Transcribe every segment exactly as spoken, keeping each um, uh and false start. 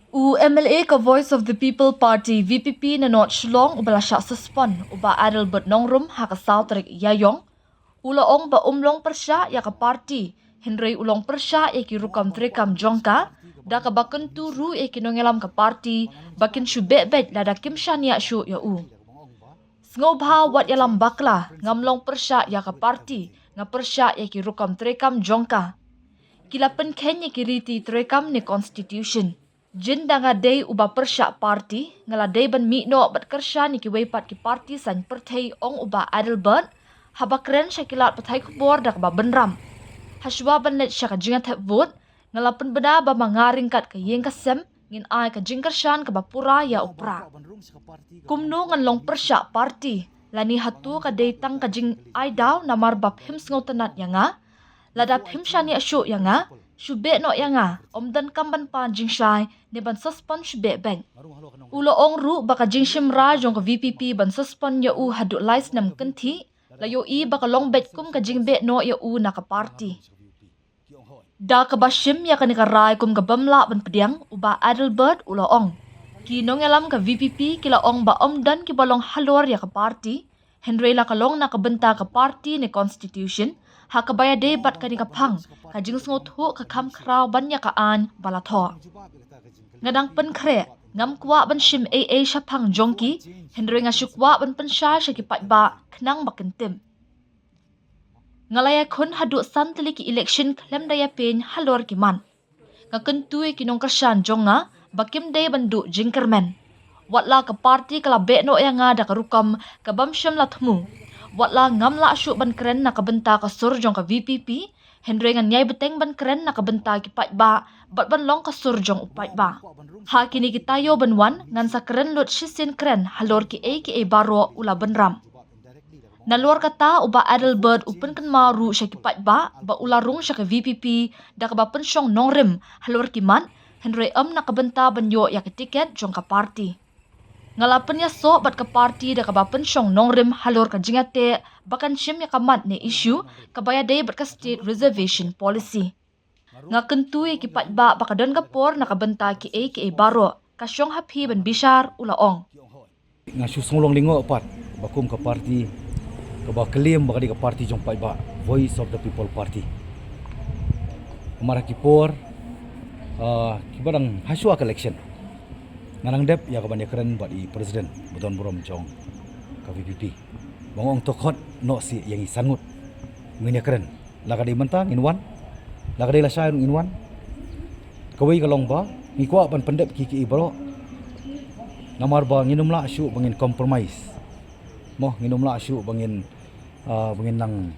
U M L A ka Voice of the People Party, V P P, na North Shillong, uba la shah suspend, u Bah Adelbert Nongrum, ha ka saw tarik Ïaïong, u la ong ba um long pyrshah ïa ka party, hynrei u long pyrshah ïa ki rukom treikam jong ka, da kaba kyntu ruh ïa ki nongïalam ka party ba kin shu beh beit lada kim shaniah shuh ïa u. Sngewbha wat ïalam bakla, ngam long pyrshah ïa ka party, nga pyrshah ïa ki rukom treikam jong ka. Ki la pynkheiñ ïa ki riti treikam ne constitution. Jin da nga dei uba pyrshah party, nga la dei ban mih noh bad kyrshan ïa kiwei pat ki party saiñ pyrthei, ong u Bah Adelbert, haba kren sha ki lad pathai khubor da kaba bynrap. Hashwa ban leit sha ka jingthep vote, nga la pynbna ba ma nga ryngkat ka ïing ka sem, ngin ai ka jingkyrshan kaba pura ïa u Prah. Kumno ngan long pyrshah party, lane hato ka dei tang ka jingai daw namar ba phim sngewtynnat ïa nga? Lada phim shaniah shuh ïa nga, shu beh noh ïa nga, ym donkam ban pan jingshai ne ban suspend shu beh beit. U la ong ruh ba ka jingshim rai jong ka V P P ban suspend ïa u haduh lai snem kynthih, la ïohi ba ka long beit kum ka jingbeh noh ïa u na ka party. Da kaba shim ïa kane ka rai kum ka bym lah ban pdiang, u Bah Adelbert u la ong, ki nongïalam ka V P P ki la ong ba ym don kiba long halor ïa ka party, hynrei la ka long na ka bynta ka party ne constitution, ha kaba ïadei bad kane ka phang, ka jingsngewthuh ka kham khraw ban ïa ka aiñ ba la thoh. Nga dang pynkhreh, ngam kwah ban shim ei ei shaphang jong ki, hynrei nga shu kwah ban pynshai sha ki paidbah khnang ba kin tip. Nga la ïakhun haduh san tylli ki election khlem da ïapeiñ halor ki mat. Nga kyntu ïa ki nongkyrshan jong nga ba kim dei ban duh jingkyrmen. Wat la ka party ka la beh noh ïa nga da ka rukom ka bym shym la thmu. Wat la ngam lah shuh ban kren na ka bynta ka sur jong ka V P P, hynrei ngan ïai bteng ban kren na ka bynta ki paidbah bad ban long ka sur jong u paidbah. Ha kine ki taïew ban wan ngan sa kren lut shisien kren halor kiei kiei baroh, u la bynrap. Nalor kata u Bah Adelbert u pynkynmaw ruh sha ki paidbah ba u la rung sha ka V P P da kaba pynshong nongrim halor ki mat, hynrei ym na ka bynta ban ïoh ïa ka tiket jong ka party. Nga la pynïasoh bad ka party da kaba pynshong nongrim halor ka jingïateh ba kan shim ïa ka mat ne issue kaba ïadei bad ka State Reservation Policy. Nga kyntu ïa ki paidbah ba ka don ka por na ka bynta kiei kiei baroh, ka shong ha phi ban bishar, u la ong. Nga shu sngewlong lyngngoh pat ba kum ka party kaba claim ba ka dei ka party jong paidbah, Voice of the People Party. Namar ha ki por, ah, kiba dang hashwa ka election, nga dang dep ïa kaban ïakren bad i president ba don burom jong ka V P P. Ba nga ong to khot noh sih ïa ngi san ngut, ngin ïakren. La ka dei mynta ngin wan, la ka dei lashai ruh ngin wan. Kawei ka long ba ngi kwah ban pyndep kiei kiei baroh. Namar ba ngin ym lah shuh ba ngin compromise. Mo, ngin ym lah shuh ba ngin, ah, ba ngin nang,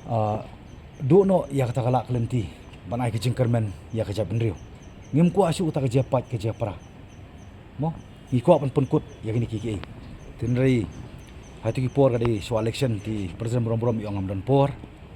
ah, duh noh ïa kata ka lad ka lynti ban ai ka jingkyrmen ïa ka jaitbynriew. Ngim kwah shuh kata ka jia paid ka jia pra. Mo, ngi kwah ban pynkut ïa kine kiei kiei. Hynrei ha kito ki por ka dei shwa election, te president burom burom i ong ngam don por,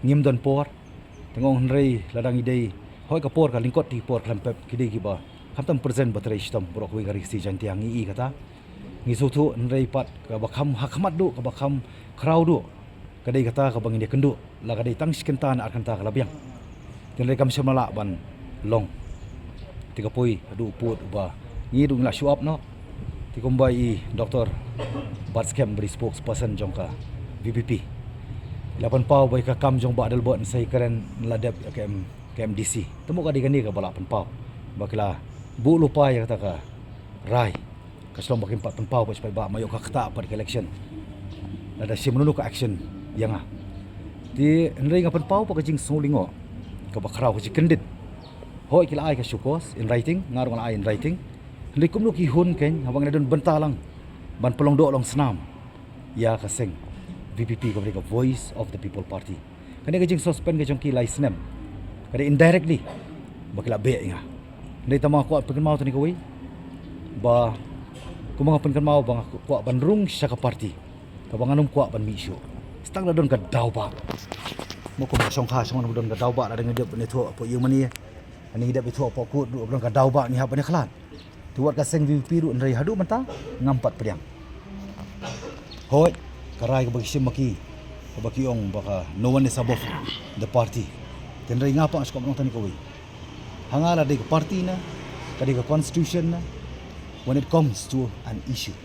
ngim don por. Te nga ong hynrei lada ngi dei, hoi ka por ka lyngkot, te ki por khlem pep ki dei kiba khamtam president ba trei shitom baroh kawei ka Ri Khasi Jaiñtia, ngi i kata. Ngi sngewthuh, hynrei pat kaba kham ha khmat duh, kaba kham khraw duh, ka dei kata kaba ngin ïakynduh, la ka dei tang shi kynta ne ar kynta ka la biang. Te hynrei kam shym la lah ban long. Te ka poi haduh u pud uba ngi duh ngi la shu ap noh. Te kumba i Doctor Batskhem ba dei spokesperson jong ka V P P, i la pynpaw ba ïa ka kam jong Bah Adelbert yn sa ïakren, yn la dep ïa ka M, ka M D C. Te mo ka dei kane kaba la pynpaw ba ki la buh lypa ïa kata ka rai. Ka shlong ba kim pat pynpaw pat sha paidbah, ma ïoh ka ktah pat ka election. Lada shim mano mano ka action ïa nga. Te hynrei nga pynpaw pat ka jingsngew lyngngoh kaba khraw, ka jingkyndit. Hooid ki la ai ka show cause in writing, nga ruh nga la ai in writing. Hynrei kumno ki hun keiñ haba ngi la don bynta lang ban pynlong doh long snam ïa ka seng V P P, kaba dei ka Voice of the People Party. Kane ka jingsuspend ka jong ki lai snem ka dei indirectly ba ki la beh ïa nga. Hynrei tang ba nga kwah pynkynmaw tang ïa kawei ba, kumba nga pynkynmaw ba nga kwah ban rung sha ka party kaba ngan ym kwah ban mih shuh. Tang la don ka daw ba, mo, kumba shongkha shongkha nang don ka daw ba, la dang ïa dep ban ïathuh hapoh ïing mane, nang ïa dep ïathuh hapoh kut ruh don ka daw ba ngi hap ban ïakhlad. Te wat ka seng V P P ruh hynrei haduh mynta ngam pat pdiang. Hooid, ka rai kaba ki shim ma ki, kaba ki ong ba ka no one is above the party. Te hynrei nga pat nga sngewbha ban ong tang ïa kawei. Ha nga la dei ka party ne ka dei ka constitution na, when it comes to an issue,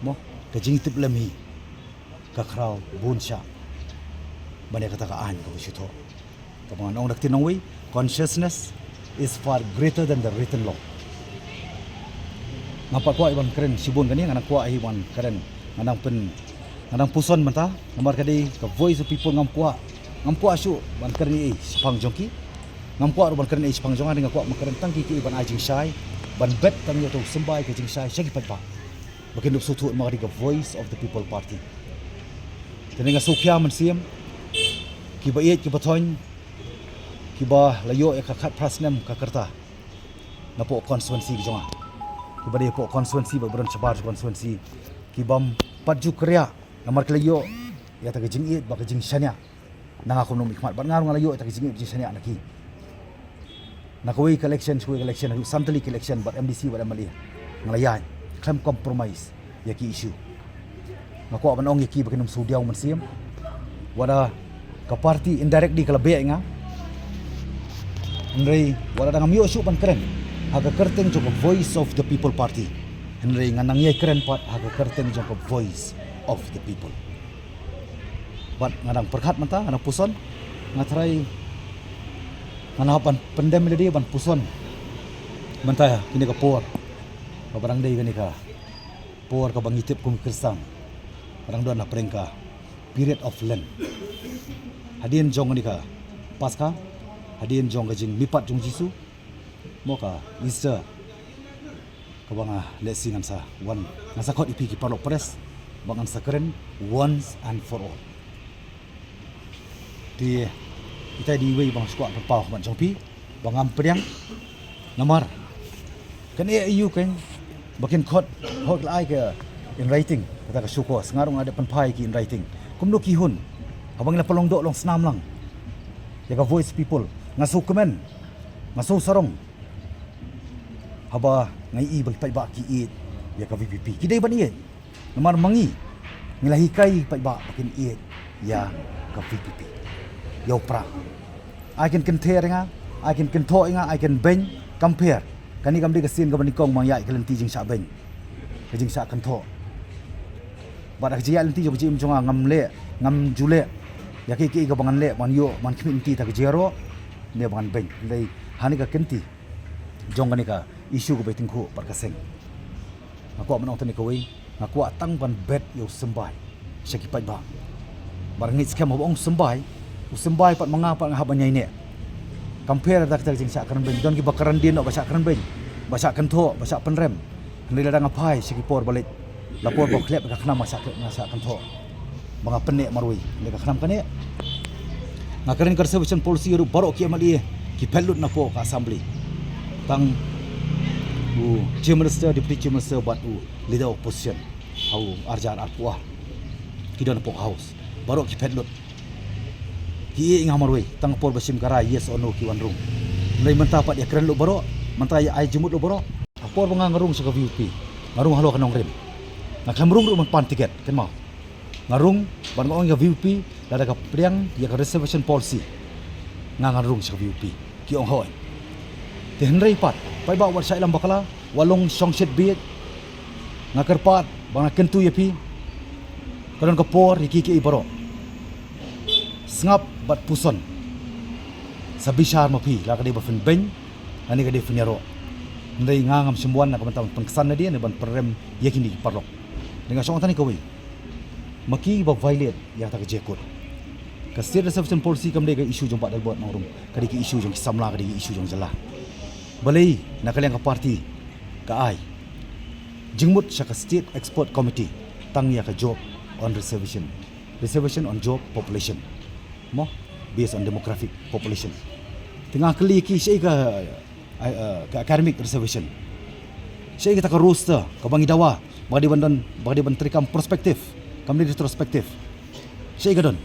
mo, ka jingtip lem hi ka khraw bun sha ban ïa kata ka aiñ kaba shu thoh. Kaba ngan ong da ka ktien nongwei, consciousness is far greater than the written law. Ngam pat kwah ban kren shibun kane, nga nang kwah hi ban kren, nga nang pyn, nga nang puson mynta, namar ka dei ka voice of people. Ngam kwah, ngam kwah shuh ban kren ei ei shaphang jong ki. Ngam kwah ruh ban kren ei ei shaphang jong nga, nga kwah ban kren tang ki ki ban ai jingshai, ban bet tang ïa uto u symbai ka jingshai sha ki paidbah ba kin ïoh sngewthuh, namar ka dei ka Voice of the People Party. Te nga sngewkhia mynsiem, kiba ïeit kiba thoiñ, kiba la ïoh ïa ka khatphra snem ka rta napoh constituency ka jong nga, kiba dei hapoh constituency bad ba don shabar constituency, kibym pat ju kyrïah namar ki la ïoh ïa kata ka jingïeit bad ka jingshaniah na nga kum u nongmihkhmat, bad nga ruh nga la ïoh ïa kata ka jingïeit jingshaniah na ki. Na kawei ka election sha kawei ka election, haduh san tylli ka election, bad M D C bad M L A, nga la ïaid khlem compromise ïa ki issue. Nga kwah ban ong ïa ki ba kin ym shu diaw mynsiem. Wat la ka party indirectly ka la beh ïa nga, hynrei wat la dang ngam ïoh shuh ban kren ha ka kyrteng jong ka Voice of the People Party, hynrei nga nang ïai kren pat ha ka kyrteng jong ka Voice of the People. Bad nga dang pyrkhat mynta, nga dang puson, nga tharai nga nang hap ban pyndem ïa lade ban puson mynta ïa kine ki por, ba dang dei kane ka por kaba ngi tip kum ki Khristan ba dang don hapdeng ka period of Lent. Hadien jong kane ka Paska, hadien jong ka jingmihpat jong u Jisu, mo, ka Easter, kaba nga lehse ngan sa wan, ngan sa khot ïa phi ki paralok press ba ngan sa kren once and for all. Te ita i dei iwei ba nga shu kwah ban pynpaw ha khmat jong phi ba ngam pdiang. Namar kane ïa u keiñ ba kin khot, khot la ai ka in writing, kata ka show cause, nga ruh nga dep pynphai ki in writing. Kumno ki hun, haba ngi la pynlong doh long snam lang ïa ka Voice People, nga shu kmen, nga shu sarong haba nga ïohi ba ki paidbah ki ïeit ïa ka V P P. Ki dei ban ïeit. Namar ma ngi, ngi la hikai ïa ki paidbah ba kin ïeit ïa ka V P P, ïa u Prah. Ai kin kynther ïa nga, ai kin kynthoh ïa nga, ai kin beiñ, kam pher. Kane kam dei ka sien kaba nyngkong ba nga ïaid ka lynti jingshah beiñ, ka jingshah kynthoh. Bad ha ka jingïaid lynti jong ka jingim jong nga, ngam leh, ngam ju leh ïa kiei kiei kaba ngan leh ban ïoh, ban khmih lynti da ka jingïaroh ne ba ngan beiñ. Hynrei ha kane ka kynti jong kane ka issue kaba i tyngkhuh bad ka seng, nga kwah ban ong tang kawei, nga kwah tang ban bet ïa u symbai sha ki paidbah. Bad nga ngeit skhem haba ong symbai, u symbai pat ma nga pat nga hap ban ïaineh. Kam pher da kata ka jingshah kren beiñ, don kiba kren dien noh ba shah kren beiñ, ba shah kynthoh, ba shah pynrem. Hynrei lada nga phai sha ki por ba leit, la por ba khlep ka khnam, nga shah khlep, nga shah kynthoh ba nga pynneh marwei. Hynrei ka khnam kane, nga kren ka reservation policy ruh, baroh ki M L A ki phet lut napoh ka assembly. Tang u Chief Minister, Deputy Chief Minister bad u Leader of Opposition ha u arhajar arphew ar, ki don hapoh House. Baroh ki phet lut. Ki ïeh ïa nga marwei, tang ka por ba shim ka rai yes or no ki wan rung. Hynrei mynta pat ïakren lut baroh, mynta ïa ai jingmut lut baroh. Ha por ba nga, nga rung sha ka V P P, nga rung halor ka nongrim. Nga khlem rung ruh ban pan tiket, kynmaw. Nga rung bad nga ong ïa ka V P P, lada ka pdiang ïa ka reservation policy, nga ngan rung sha ka V P P. Ki ong hooid. Te hynrei pat, paidbah, wat shah ïalam bakla, wat long shongshit bieit. Nga kyrpad bad nga kyntu ïa phi, ka don ka por ïa kiei kiei baroh. Sngap bad puson. Sa bishar ma phi, la ka dei ba phin beiñ, lane ka dei phin ïaroh. Hynrei nga ngam shym wan na ka bynta ban pynksan lade ne ban pynrem ïa kine ki paralok. Hynrei nga shong tang kane kawei, ma ki ba violate ïa kata ka jingkut. Ka State Reservation Policy kam dei ka issue jong Bah Dalbot Nongrum, ka dei ka issue jong ki samla, ka dei ka issue jong jylla. Balei na ka liang ka party ka ai jingmut sha ka State Expert Committee tang ïa ka job on reservation, reservation on job population, mo, based on demographic population. Te nga kylli ki, shaei ka, ai, eh, ka academic reservation? Shaei kata ka roster kaba ngi dawa ba ka dei ban don, ba ka dei ban treikam prospective, kam dei retrospective? Shaei ka don?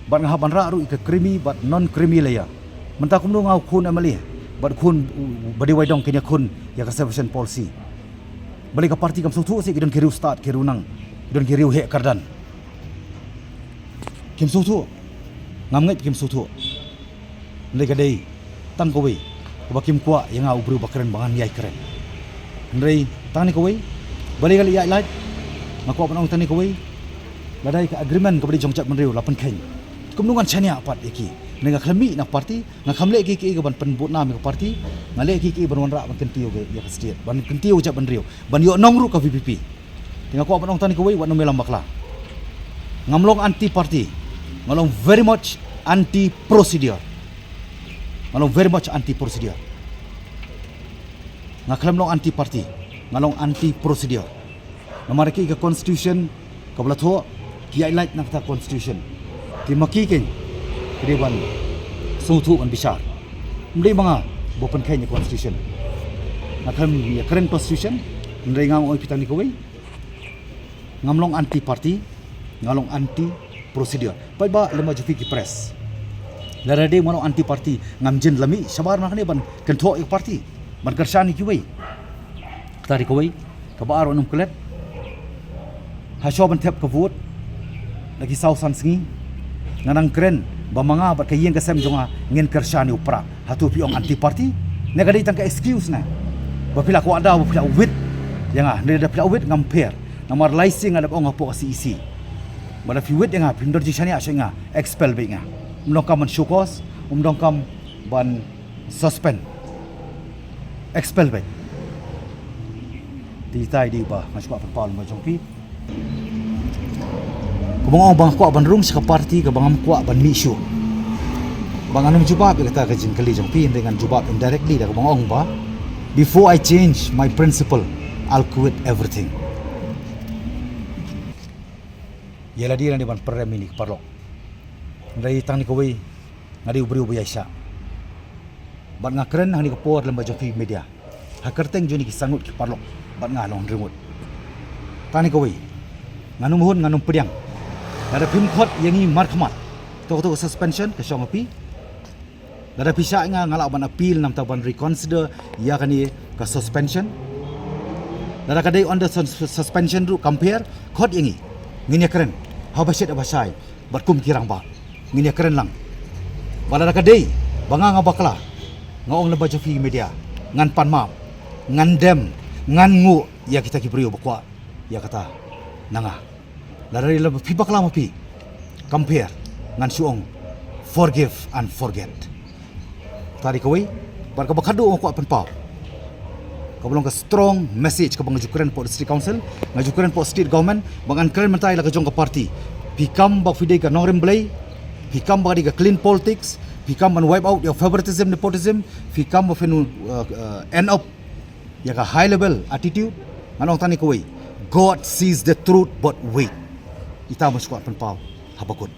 Bad nga hap ban rah ruh ïa ka creamy bad non-creamy layer. Mynta kumno nga u khun M L A bad khun u, u Bah D Y Dong kin ïakhun ïa ka reservation policy? Balei ka party kam sngewthuh seh, ki don ki riewstad, ki riewnang, ki don ki riewheh kyrdan? Kim sngewthuh. Ngam ngeit kim sngewthuh. Hynrei ka dei tang kawei, Kaba kim kwah ïa nga u briew ba kren ba ngan ïai kren. Hynrei tang ne kawei, balei nga leh ïaid lait? Nga kwah ban ong tang ne kawei, lada ïa ka agreement kaba dei jong jaitbynriew la pynkheiñ, kumno ngan shaniah pat ïa ki? Hynrei nga khlem mih na party, nga khlem leh kiei kiei ban pynbud nam ïa ka party. Nga leh kiei kiei ban wanrah ban kyntiew ïa ka state, ban kyntiew jaitbynriew, ban ïoh nong ruh ka VPP. Te nga kwah ban ong tang ne kawei, wat nym ïalam bakla. Ngam long anti party, nga long very much anti procedure. Nga long very much anti procedure. Nga khlem long anti party, nga long anti procedure. Namar ki ka constitution kaba la thoh, ki ïaid lait na kata constitution. Ki ma ki keiñ ki dei ban sngewthuh ban bishar. Ym dei ma nga ba pynkheiñ ïa constitution. Nga khlem ïa kren constitution. Hynrei nga ong ïa phi tang ne kawei, ngam long anti party, nga long anti procedure. Paidbah lem bad jong phi ki press, lada dei ma long anti party, ngam jin la mih shabar na kane ban kynthoh ïa ka party, ban kyrshan ïa kiwei. Kata dei kawei. Kaba ar, wat nym klet. Ha shuwa ban thep ka vote, la ki saw san sngi, nga nang kren ba ma nga bad ka ïing ka sem jong nga ngin kyrshan ïa u Prah. Hato phi ong anti party? Ne ka dei tang ka excuse ne ba phi la kwah da ba phi la wit ïa nga? Ne da phi la wit ngam pher. Namar lai sien nga dep ong hapoh ka CEC. Ba da phi wit ïa nga, phim don jingshaniah shuh ïa nga, expel beit nga. Um donkam ban show cause, um donkam ban suspend, expel beit. Te ita i dei ba nga shu kwah pynpaw lem bad jong phi. Kaba nga ong ba nga kwah ban rung sha ka party kaba ngam kwah ban mih shuh. Ba ngan ym jubab ïa kata ka jingkylli jong phi, hynrei ngan jubab indirectly da kaba nga ong ba, before I change my principle, I'll quit everything. Ïa lade lane ban pynrem ïa kine ki paralok. Hynrei tang ne kawei, nga dei u briew ba ïaishah. Bad nga kren ha kane ka por lem bad jong phi media, ha kyrteng jong kine ki sanngut ki paralok, bad nga long hynriew ngut. Tang ne kawei, ngan ym hun, ngan ym pdiang. Lada phim khot ïa ngi markhmat, to, to ka suspension ka shong ha phi. Lada phi shah ïa nga, nga lah ban appeal namar ban reconsider ïa kane ka suspension. Lada ka dei under sus-, suspension ruh, kam pher, khot ïa ngi, ngin ïa kren haba shit haba shai bad kum ki rangbah, ngin ïa kren lang. Bad lada ka dei ba nga nga bakla, nga ong lem bad jong phi media, ngan pan map, ngan dem, ngan nguh ïa kita ki briew ba kwah ïa kata na nga. Lada dei lada phi bakla ma phi, kam pher, ngan shu ong, forgive and forget. Kata dei kawei. Bad kaba khatduh nga kwah pynpaw, kaba long ka strong message kaba nga ju kren hapoh District Council, nga ju kren hapoh State Government, ba ngan kren mynta ïa la ka jong ka party. Phi kam ba phi dei ka nongrim Blei, phi kam ba dei ka clean politics, phi kam ban wipe out ïa ka favoritism, nepotism, phi kam ba phin, uh, uh, end up ïa ka high level attitude. Ngan ong tang ne kawei, God sees the truth, but wait. Ita ma shu kwah pynpaw haba kut.